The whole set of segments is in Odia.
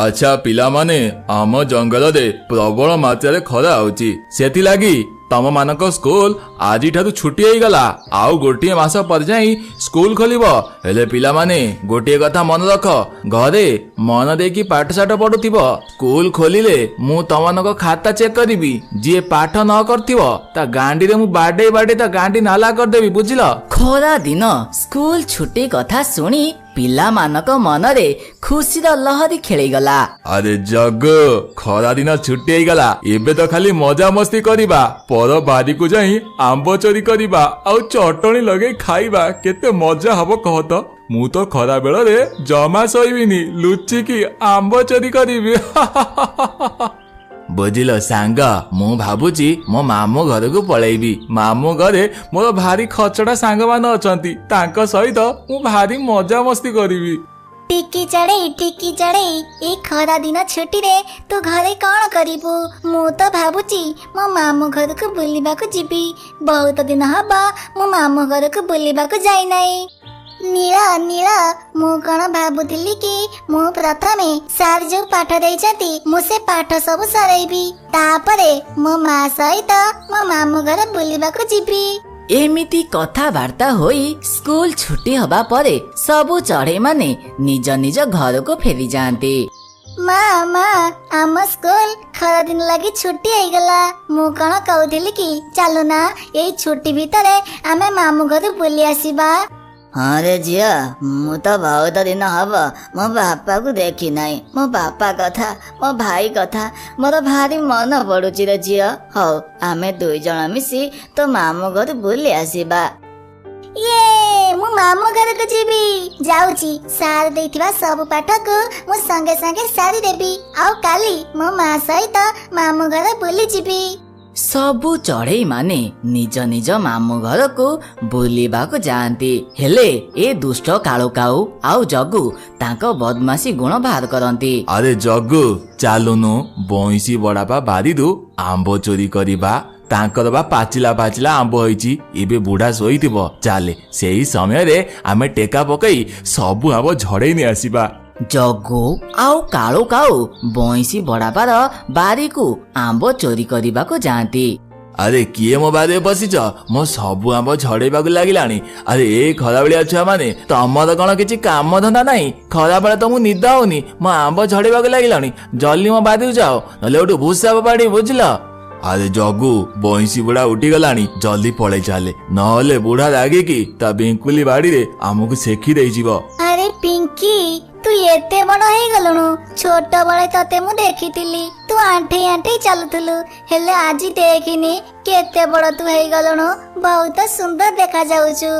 ଆଚ୍ଛା ପିଲାମାନେ, ଆମ ଜଙ୍ଗଲରେ ପ୍ରବଳ ମାତ୍ରାରେ ଖରା ହଉଛି। ସେଥିଲାଗି ତମ ମାନଙ୍କ ସ୍କୁଲ ଆଜିଠାରୁ ଛୁଟି ହେଇଗଲା। ଆଉ ଗୋଟିଏ ମାସ ପରେ ଯାଇ ସ୍କୁଲ ଖୋଲିବ। ହେଲେ ପିଲାମାନେ, ଗୋଟିଏ କଥା ମନେ ରଖ, ଘରେ ମନ ଦେଇକି ପାଠ ସାଠ ପଢୁଥିବ। ସ୍କୁଲ ଖୋଲିଲେ ମୁଁ ତମମାନଙ୍କ ଖାତା ଚେକ୍ କରିବି। ଯିଏ ପାଠ ନ କରିଥିବ ତା ଗାଣ୍ଡିରେ ମୁଁ ବାଡେଇ ବାଡେଇ ତା ଗାଣ୍ଡି ନାଲା କରିଦେବି, ବୁଝିଲ? ଖରା ଦିନ ସ୍କୁଲ ଛୁଟି କଥା ଶୁଣି ପିଲାମାନଙ୍କ ମନରେ ଖୁସିର ଲହରୀ ଖେଳିଗଲା। ଆରେ ଜଗୁ, ଖରା ଦିନ ଛୁଟି ହେଇଗଲା, ଏବେ ତ ଖାଲି ମଜାମସ୍ତି କରିବା। ପର ବାରିକୁ ଯାଇ ଆମ୍ବ ଚୋରି କରିବା ଆଉ ଚଟଣି ଲଗେଇ ଖାଇବା, କେତେ ମଜା ହବ କହ ତ। ମୁଁ ତ ଖରା ବେଳରେ ଜମା ଶୋଇବିନି, ଲୁଚିକି ଆମ୍ବ ଚୋରି କରିବି। ବୁଝିଲ ସାଙ୍ଗ, ମୁଁ ଭାବୁଛି ମୋ ମାମୁଁ ଘରକୁ ପଳେଇବି। ମାମୁଁ ଘରେ ମୋର ଭାରି ଖଚଡା ସାଙ୍ଗମାନେ ଅଛନ୍ତି, ତାଙ୍କ ସହିତ ମୁଁ ଭାରି ମଜାମସ୍ତି କରିବି। ଟିକି ଚଢ଼େଇ, ଟିକି ଚଢ଼େଇ, ଏଇ ଖରା ଦିନ ଛୁଟିରେ ତୁ ଘରେ କଣ କରିବୁ? ମୁଁ ତ ଭାବୁଛି ମୋ ମାମୁଁ ଘରକୁ ବୁଲିବାକୁ ଯିବି। ବହୁତ ଦିନ ହବ ମୁଁ ମାମୁଁ ଘରକୁ ବୁଲିବାକୁ ଯାଇନାହିଁ। ନୀଳ, ନୀଳ, ମୁଁ କଣ ଭାବୁଥିଲି କି ମୁଁ ପ୍ରଥମେ ସାର୍ ଯୋଉ ପାଠ ଦେଇଛନ୍ତି ମୁଁ ସେ ପାଠ ସବୁ ସରେଇବି, ତାପରେ ମୋ ମା ସହିତ ମୋ ମାମୁଁ ଘର ବୁଲିବାକୁ ଯିବି। ଏମିତି କଥାବାର୍ତ୍ତା ହୋଇ ସ୍କୁଲ ଛୁଟି ହବା ପରେ ସବୁ ଚଢ଼େଇମାନେ ନିଜ ନିଜ ଘରକୁ ଫେରିଯାଆନ୍ତି। ମା, ମା, ଆମ ସ୍କୁଲ ଖରାଦିନ ଲାଗି ଛୁଟି ହେଇଗଲା। ମୁଁ କଣ କହୁଥିଲି କି ଚାଲୁ ନା ଏଇ ଛୁଟି ଭିତରେ ଆମେ ମାମୁଁ ଘରୁ ବୁଲି ଆସିବା। ହଁ ରେ ଝିଅ, ମୁଁ ତ ବହୁତ ଦିନ ହବ ମୋ ବାପାକୁ ଦେଖି ନାହିଁ। ମୋ ବାପା କଥା, ମୋ ଭାଇ କଥା ମୋର ଭାରି ମନ ପଡୁଛି ରେ ଝିଅ। ହଉ, ଆମେ ଦୁଇ ଜଣ ମିଶି ତୋ ମାମୁଁ ଘରୁ ବୁଲି ଆସିବା। ଇଏ, ମୁଁ ମାମୁଁ ଘରକୁ ଯିବି। ଯାଉଛି, ସାର୍ ଦେଇଥିବା ସବୁ ପାଠକୁ ମୁଁ ସଙ୍ଗେ ସଙ୍ଗେ ସାରିଦେବି ଆଉ କାଲି ମୋ ମା ସହିତ ମାମୁଁ ଘର ବୁଲି ଯିବି। ସବୁ ଚଢ଼େଇମାନେ ନିଜ ନିଜ ମାମୁଁ ଘରକୁ ବୁଲିବାକୁ ଯାଆନ୍ତି। ହେଲେ ଏ ଦୁଷ୍ଟ କାଳୁ କାଉ ଆଉ ଜଗୁ ତାଙ୍କ ବଦମାସି ଗୁଣ ବାହାର କରନ୍ତି। ଆରେ ଜଗୁ, ଚାଲୁନୁ ବଇଁଶୀ ବଡାପା ବାରିରୁ ଆମ୍ବ ଚୋରି କରିବା। ତାଙ୍କର ବା ପାଚିଲା ପାଚିଲା ଆମ୍ବ ହେଇଛି, ଏବେ ବୁଢା ଶୋଇଥିବ। ଚାଲେ, ସେଇ ସମୟରେ ଆମେ ଟେକା ପକେଇ ସବୁ ଆମ୍ବ ଝଡେଇ ନେଇ ଆସିବା। ଜଗୁ ଆଉ କାଳୁ କାଉ ବଇଁଶୀ ବଡାପାର ବାରିକୁ ଆମ୍ବ ଚୋରି କରିବାକୁ ଯାଆନ୍ତି। ଆରେ କିଏ ମୋ ବାରିରେ ବସିଛ? ମୋ ସବୁ ଆମ୍ବ ଝଡେଇବାକୁ ଲାଗିଲାଣି। ଆରେ ଏ ଖରାବେଳିଆ ଛୁଆ ମାନେ, ତମର କଣ କିଛି କାମ ଧନ୍ଦା ନାହିଁ? ଖରାବେଳେ ତମକୁ ନିଦ ହଉନି, ମୋ ଆମ୍ବ ଝଡେଇବାକୁ ଲାଗିଲାଣି। ଜଲ୍ଦି ମୋ ବାରିକୁ ଯାଅ, ନହେଲେ ଗୋଟେ ଭୁଷା ଫୋପାଡ଼ି, ବୁଝିଲ? ଆରେ ଜଗୁ, ବଇଁଶୀ ବୁଢା ଉଠିଗଲାଣି, ଜଲ୍ଦି ପଳେଇ ଚାଲେ, ନହେଲେ ବୁଢା ରାଗିକି ତା ବିଙ୍କୁଲି ବାଡିରେ ଆମକୁ ସେଖି ଦେଇଯିବ। ଆରେ ପିଙ୍କି, ତୁ ଏତେ ବଡ ହେଇଗଲୁଣୁ। ଛୋଟ ବେଳେ ତତେ ମୁଁ ଦେଖିଥିଲି, ତୁ ଆଣ୍ଠେଇ ଆଣ୍ଠେଇ ଚାଲୁଥିଲୁ। ହେଲେ ଆଜି ଦେଖିନି କେତେ ବଡ ତୁ ହେଇଗଲୁଣୁ, ବହୁତ ସୁନ୍ଦର ଦେଖା ଯାଉଛୁ।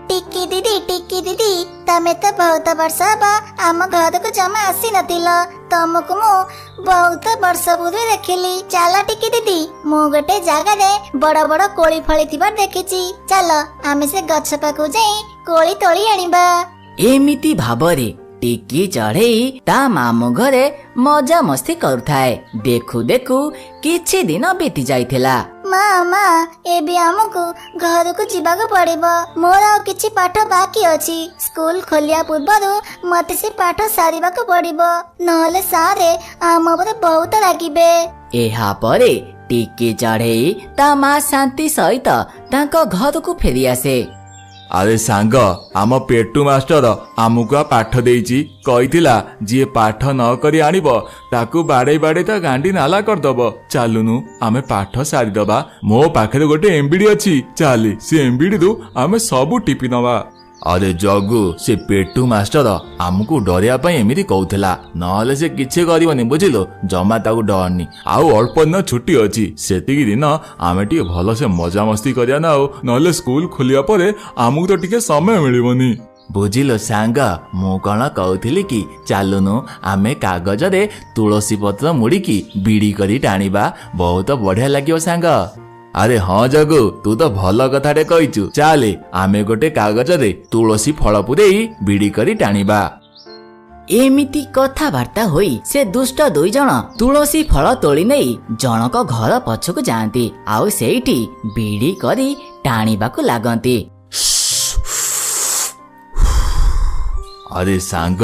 ଟିକି ଦିଦି, ଟିକି ଦିଦି, ତମେ ତ ବହୁତ ବର୍ଷ ହବ ଆମ ଘରକୁ ଜମା ଆସିନଥିଲ। ତମକୁ ମୁଁ ବହୁତ ବର୍ଷ ପୂର୍ବେ ଦେଖିଲି। ଚାଲ ଟିକି ଦିଦି, ମୁଁ ଗୋଟେ ଜାଗାରେ ବଡ ବଡ କୋଳି ଫଳିଥିବା ଦେଖିଛି। ଚାଲ ଆମେ ସେ ଗଛ ପାଖକୁ ଯାଇ କୋଳି ତୋଳି ଆଣିବା। ଏମିତି ଭାବରେ ଟିକି ଚଢ଼େଇ ତା ମାମୁଁ ଘରେ ମଜାମସ୍ତି କରୁଥାଏ। ଦେଖୁ ଦେଖୁ କିଛି ଦିନ ବିତି ଯାଇଥିଲା। ମା, ମା, ଏବେ ଆମକୁ ଘରକୁ ଯିବାକୁ ପଡିବ। ମୋର ଆଉ କିଛି ପାଠ ବାକି ଅଛି। ସ୍କୁଲ ଖୋଲିବା ପୂର୍ବରୁ ମତେ ସେ ପାଠ ସାରିବାକୁ ପଡିବ, ନହେଲେ ସାରେ ଆମ ଉପରେ ବହୁତ ରାଗିବେ। ଏହାପରେ ଟିକି ଚଢ଼େଇ ତା ମା ଶାନ୍ତି ସହିତ ତାଙ୍କ ଘରକୁ ଫେରିଆସେ। ଆରେ ସାଙ୍ଗ, ଆମ ପେଟୁ ମାଷ୍ଟର ଆମକୁ ଆ ପାଠ ଦେଇଛି। କହିଥିଲା ଯିଏ ପାଠ ନ କରି ଆଣିବ ତାକୁ ବାଡେଇ ବାଡେଇ ତା ଗାଣ୍ଡି ନାଲା କରିଦବ। ଚାଲୁନୁ ଆମେ ପାଠ ସାରିଦବା। ମୋ ପାଖରେ ଗୋଟେ ଏମ୍ବିଡି ଅଛି, ଚାଲେ ସେ ଏମ୍ବିଡିରୁ ଆମେ ସବୁ ଟିପି ନବା। ଆରେ ଜଗୁ, ସେ ପେଟୁ ମାଷ୍ଟର ଆମକୁ ଡରିବା ପାଇଁ ଏମିତି କହୁଥିଲା, ନହେଲେ ସେ କିଛି କରିବନି, ବୁଝିଲୁ? ଜମା ତାକୁ ଡରନି। ଆଉ ଅଳ୍ପ ଦିନ ଛୁଟି ଅଛି, ସେତିକି ଦିନ ଆମେ ଟିକେ ଭଲସେ ମଜାମସ୍ତି କରିବା ନା ଆଉ, ନହେଲେ ସ୍କୁଲ ଖୋଲିବା ପରେ ଆମକୁ ତ ଟିକେ ସମୟ ମିଳିବନି। ବୁଝିଲୁ ସାଙ୍ଗ, ମୁଁ କଣ କହୁଥିଲି କି ଚାଲୁନୁ ଆମେ କାଗଜରେ ତୁଳସୀ ପତ୍ର ମୁଡ଼ିକି ବିଡ଼ି କରି ଟାଣିବା, ବହୁତ ବଢିଆ ଲାଗିବ ସାଙ୍ଗ। ଆରେ ହଁ ଜଗୁ, ତୁ ତ ଭଲ କଥାଟେ କହିଛୁ। ଚାଲେ ଆମେ ଗୋଟେ କାଗଜରେ ତୁଳସୀ ଫଳ ପୁରେଇ ବିଡ଼ି କରି ଟାଣିବା। ଏମିତି କଥାବାର୍ତ୍ତା ହୋଇ ସେ ଦୁଷ୍ଟ ଦୁଇ ଜଣ ତୁଳସୀ ଫଳ ତୋଳି ନେଇ ଜଣକ ଘର ପଛକୁ ଯାଆନ୍ତି ଆଉ ସେଇଠି ବିଡ଼ି କରି ଟାଣିବାକୁ ଲାଗନ୍ତି। ଆରେ ସାଙ୍ଗ,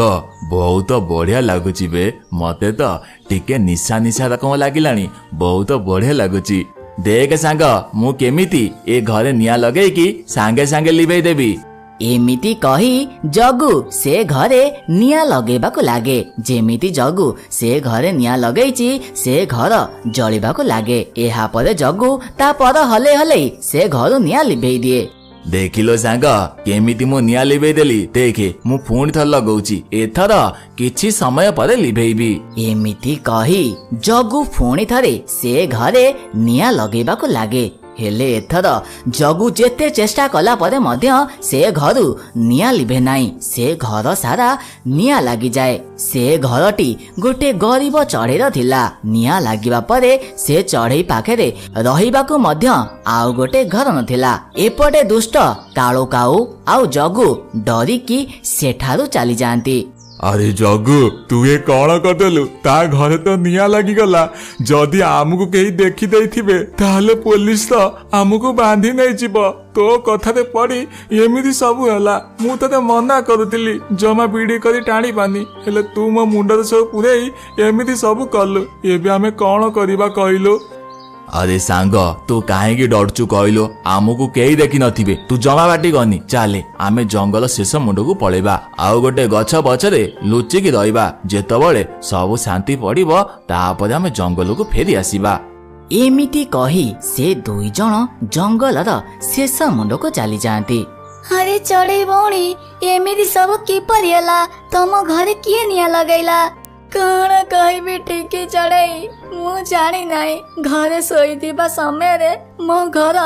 ବହୁତ ବଢିଆ ଲାଗୁଛି ବେ। ମତେ ତ ଟିକେ ନିଶା ନିଶା ରକମ ଲାଗିଲାଣି, ବହୁତ ବଢିଆ ଲାଗୁଛି। ଦେଖ ସାଙ୍ଗ, ମୁଁ କେମିତି ଏ ଘରେ ନିଆଁ ଲଗେଇକି ସାଙ୍ଗେ ସାଙ୍ଗେ ଲିଭେଇ ଦେବି। ଏମିତି କହି ଜଗୁ ସେ ଘରେ ନିଆଁ ଲଗେଇବାକୁ ଲାଗେ। ଯେମିତି ଜଗୁ ସେ ଘରେ ନିଆଁ ଲଗେଇଛି, ସେ ଘର ଜଳିବାକୁ ଲାଗେ। ଏହାପରେ ଜଗୁ ତା ପର ହଲେଇ ହଲେଇ ସେ ଘରୁ ନିଆଁ ଲିଭେଇ ଦିଏ। ଦେଖିଲ ସାଙ୍ଗ, କେମିତି ମୁଁ ନିଆଁ ଲିଭେଇ ଦେଲି। ଦେଖେ, ମୁଁ ପୁଣି ଥରେ ଲଗଉଛି, ଏଥର କିଛି ସମୟ ପରେ ଲିଭେଇବି। ଏମିତି କହି ଜଗୁ ପୁଣି ଥରେ ସେ ଘରେ ନିଆଁ ଲଗେଇବାକୁ ଲାଗେ। ହେଲେ ଏଥର ଜଗୁ ଯେତେ ଚେଷ୍ଟା କଲା ପରେ ମଧ୍ୟ ସେ ଘରୁ ନିଆଁ ଲିଭେ ନାହିଁ। ସେ ଘର ସାରା ନିଆଁ ଲାଗିଯାଏ। ସେ ଘରଟି ଗୋଟେ ଗରିବ ଚଢ଼େଇର ଥିଲା। ନିଆଁ ଲାଗିବା ପରେ ସେ ଚଢ଼େଇ ପାଖରେ ରହିବାକୁ ମଧ୍ୟ ଆଉ ଗୋଟେ ଘର ନଥିଲା। ଏପଟେ ଦୁଷ୍ଟ କାଳୁ କାଉ ଆଉ ଜଗୁ ଡରିକି ସେଠାରୁ ଚାଲିଯାଆନ୍ତି। ଆରେ ଜଗୁ, ତୁ ଏ କଣ କରିଦେଲୁ? ତା ଘରେ ତ ନିଆଁ ଲାଗିଗଲା। ଯଦି ଆମକୁ କେହି ଦେଖି ଦେଇଥିବେ, ତାହେଲେ ପୋଲିସ ତ ଆମକୁ ବାନ୍ଧି ନେଇଯିବ। ତୋ କଥାରେ ପଡି ଏମିତି ସବୁ ହେଲା। ମୁଁ ତତେ ମନା କରୁଥିଲି ଜମା ବିଡି କରି ଟାଣିବାନି, ହେଲେ ତୁ ମୋ ମୁଣ୍ଡରେ ସବୁ ପୁରେଇ ଏମିତି ସବୁ କଲୁ। ଏବେ ଆମେ କଣ କରିବା କହିଲୁ? ଆରେ ସାଙ୍ଗ, ତୁ କାହିଁକି ଡରୁଛୁ କହିଲୁ? ଆମକୁ କେହି ଦେଖିନଥିବେ, ତୁ ଜମା ବାଟି ଗନି। ଚାଲେ, ଆମେ ଜଙ୍ଗଲ ଶେଷ ମୁଣ୍ଡକୁ ପଳେଇବା ଆଉ ଗୋଟେ ଗଛ ପଛରେ ଲୁଚିକି ରହିବା। ଯେତେବେଳେ ସବୁ ଶାନ୍ତି ପଡିବ, ତାପରେ ଆମେ ଜଙ୍ଗଲକୁ ଫେରି ଆସିବା। ଏମିତି କହି ସେ ଦୁଇ ଜଣ ଜଙ୍ଗଲର ଶେଷ ମୁଣ୍ଡକୁ ଚାଲିଯାଆନ୍ତି। ଆରେ ଚଢ଼େଇ ଭଉଣୀ, ଏମିତି ସବୁ କିପରି ହେଲା? ତମ ଘରେ କିଏ ନିଆଁ ଲଗେଇଲା? କଣ କହିବି ଟିକି ଚଢ଼େଇ, ମୁଁ ଜାଣି ନାହିଁ। ଘରେ ଶୋଇଥିବା ସମୟରେ ମୋ ଘର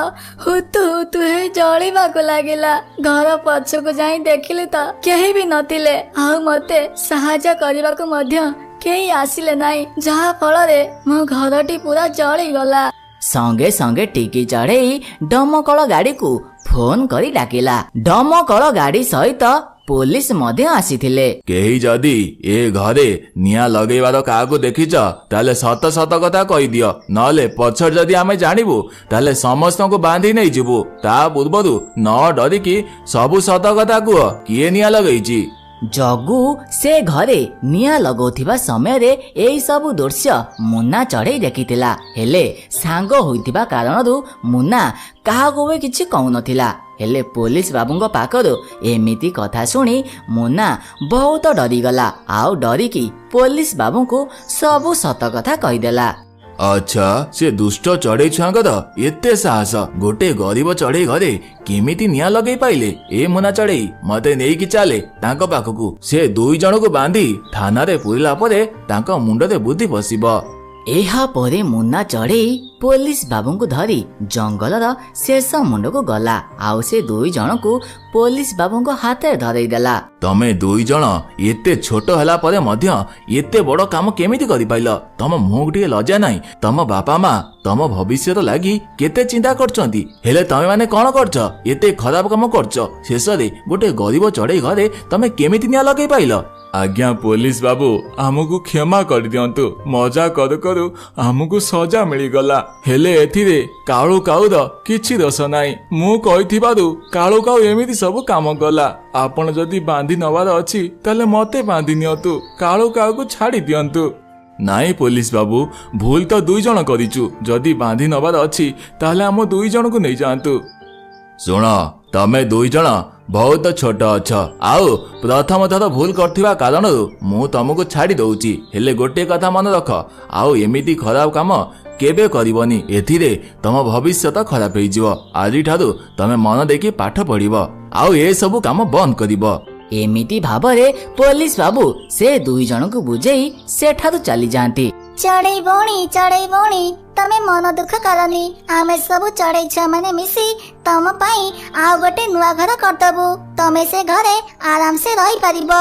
ହୁତୁ ହୁତୁ ହେଇ ଜଳିବାକୁ ଲାଗିଲା। ଘର ପଛକୁ ଯାଇ ଦେଖିଲି ତ କେହି ବି ନଥିଲେ, ଆଉ ମତେ ସାହାଯ୍ୟ କରିବାକୁ ମଧ୍ୟ କେହି ଆସିଲେ ନାହିଁ, ଯାହା ଫଳରେ ମୋ ଘରଟି ପୁରା ଜଳିଗଲା। ସଙ୍ଗେ ସଙ୍ଗେ ଟିକି ଚଢ଼େଇ ଦମକଳ ଗାଡ଼ିକୁ ଫୋନ କରି ଡାକିଲା। ଦମକଳ ଗାଡ଼ି ସହିତ ପୋଲିସ ମଧ୍ୟ ଆସିଥିଲେ। କେହି ଯଦି ଏ ଘରେ ନିଆଁ ଲଗେଇବାର କାହାକୁ ଦେଖିଛ, ତାହେଲେ ସତ ସତ କଥା କହିଦିଅ, ନହେଲେ ପଛରେ ଯଦି ଆମେ ଜାଣିବୁ ତାହେଲେ ସମସ୍ତଙ୍କୁ ବାନ୍ଧି ନେଇଯିବୁ। ତା ପୂର୍ବରୁ ନ ଡରିକି ସବୁ ସତ କଥା କୁହ, କିଏ ନିଆଁ ଲଗେଇଛି? ଜଗୁ ସେ ଘରେ ନିଆଁ ଲଗାଉଥିବା ସମୟରେ ଏଇ ସବୁ ଦୃଶ୍ୟ ମୁନା ଚଢ଼େଇ ଦେଖିଥିଲା। ହେଲେ ସାଙ୍ଗ ହୋଇଥିବା କାରଣରୁ ମୁନା କାହାକୁ ବି କିଛି କହୁନଥିଲା। ହେଲେ ପୋଲିସ ବାବୁଙ୍କ ପାଖରୁ ଏମିତି କଥା ଶୁଣି ମୁନା ବହୁତ ଡରିଗଲା, ଆଉ ଡରିକି ପୋଲିସ ବାବୁଙ୍କୁ ସବୁ ସତ କଥା କହିଦେଲା। ଆଚ୍ଛା, ସେ ଦୁଷ୍ଟ ଚଢ଼େଇ ଛୁଆଙ୍କର ଏତେ ସାହସ, ଗୋଟେ ଗରିବ ଚଢ଼େଇ ଘରେ କେମିତି ନିଆଁ ଲଗେଇ ପାଇଲେ? ଏ ମୁନା ଚଢ଼େଇ, ମତେ ନେଇକି ଚାଲେ ତାଙ୍କ ପାଖକୁ। ସେ ଦୁଇ ଜଣକୁ ବାନ୍ଧି ଥାନାରେ ପୁରିଲା ପରେ ତାଙ୍କ ମୁଣ୍ଡରେ ବୁଦ୍ଧି ପଶିବ। ଏହାପରେ ମୁନା ଚଢ଼େଇ ପୋଲିସ ବାବୁଙ୍କୁ ଧରି ଜଙ୍ଗଲର ଶେଷ ମୁଣ୍ଡକୁ ଗଲା, ଆଉ ସେ ଦୁଇ ଜଣଙ୍କୁ ପୋଲିସ ବାବୁଙ୍କ ହାତରେ ଧରେଇ ଦେଲା। ତମେ ଦୁଇ ଜଣ ଏତେ ଛୋଟ ହେଲା ପରେ ମଧ୍ୟ ଏତେ ବଡ କାମ କେମିତି କରିପାରିଲ? ତମ ମୁହଁକୁ ଟିକେ ଲଜ୍ଜା ନାହିଁ? ତମ ବାପା ମା ତମ ଭବିଷ୍ୟତ ଲାଗି କେତେ ଚିନ୍ତା କରୁଛନ୍ତି, ହେଲେ ତମେ ମାନେ କଣ କରୁଛ? ଏତେ ଖରାପ କାମ କରୁଛ। ଶେଷରେ ଗୋଟେ ଗରିବ ଚଢ଼େଇ ଘରେ ତମେ କେମିତି ନିଆଁ ଲଗେଇ ପାଇଲ? ଆଜ୍ଞା ପୋଲିସ ବାବୁ, ଆମକୁ କ୍ଷମା କରିଦିଅନ୍ତୁ। ମଜା କରୁ କରୁ ଆମକୁ ସଜା ମିଳିଗଲା, ହେଲେ ଏଥିରେ କାଳୁ କାଉର କିଛି ଦୋଷ ନାହିଁ। ମୁଁ କହିଥିବାରୁ କାଳୁ କାଉ ଏମିତି ସବୁ କାମ କଲା। ଆପଣ ଯଦି ବାନ୍ଧି ନବାର ଅଛି ତାହେଲେ ମତେ ବାନ୍ଧି ନିଅନ୍ତୁ, କାଳୁ କାଉକୁ ଛାଡ଼ି ଦିଅନ୍ତୁ। ନାଇଁ ପୋଲିସ ବାବୁ, ଭୁଲ ତ ଦୁଇ ଜଣ କରିଛୁ। ଯଦି ବାନ୍ଧି ନବାର ଅଛି ତାହେଲେ ଆମ ଦୁଇ ଜଣକୁ ନେଇଯାଆନ୍ତୁ। ଶୁଣ, ତମେ ଦୁଇ ଜଣ ବହୁତ ଛୋଟ ଅଛ, ଆଉ ପ୍ରଥମ ଥର ଭୁଲ କରିଥିବା କାରଣରୁ ମୁଁ ତମକୁ ଛାଡ଼ି ଦଉଛି। ହେଲେ ଗୋଟିଏ କଥା ମନେ ରଖ, ଆଉ ଏମିତି ଖରାପ କାମ କେବେ କରିବନି। ଏଥିରେ ତମ ଭବିଷ୍ୟତ ଖରାପ ହେଇଯିବ। ଆଜିଠାରୁ ତମେ ମନ ଦେଇକି ପାଠ ପଢିବ ଆଉ ଏସବୁ କାମ ବନ୍ଦ କରିବ। ଏମିତି ଭାବରେ ପୋଲିସ ବାବୁ ସେ ଦୁଇ ଜଣଙ୍କୁ ବୁଝେଇ ସେଠାରୁ ଚାଲିଯାଆନ୍ତି। ଚଢ଼େଇ ଭଉଣୀ, ଚଢ଼େଇ ଭଉଣୀ, ତମେ ମନ ଦୁଃଖ କରନି। ଆମେ ସବୁ ଚଢ଼େଇ ଛୁଆ ମାନେ ମିଶି ତମ ପାଇଁ ଆଉ ଗୋଟେ ନୂଆ ଘର କରିଦବୁ। ତମେ ସେ ଘରେ ଆରାମସେ ରହିପାରିବ।